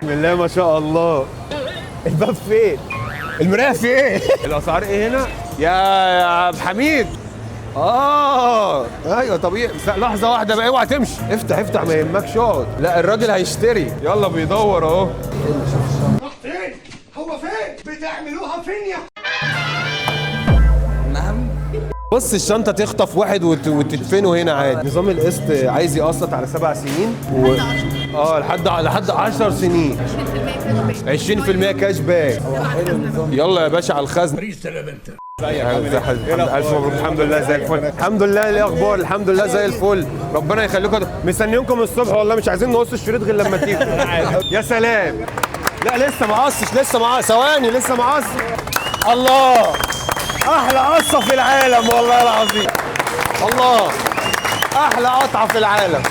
بسم الله ما شاء الله. الباب فين؟ المراية فين؟ الاسعار ايه هنا؟ يا عبد الحميد. ايوه طبيعي. لحظة واحدة بقى، اوعى تمشي، افتح افتح ما يهمكش، اقعد. لا الراجل هيشتري، يلا بيدور اهو. راح فين؟ هو فين؟ بتعملوها فين يا نعم. بص الشنطة تخطف واحد وتدفنه هنا عادي. نظام القسط عايز يقسط على 7 سنين و... لحد 10 سنين. 20% cash back. يلا يا باشا على الخزنة. الف مبروك. الحمد لله زي الفل، الحمد لله. ايه الاخبار؟ الحمد لله زي الفل، ربنا يخليكم. مستنيينكم الصبح والله، مش عايزين نقص الشريط غير لما تيجوا. يا سلام. لا لسه ما قصش، لسه ما ثواني، لسه ما قصش. الله، احلى قصة في العالم والله العظيم. الله، احلى قطعه في العالم.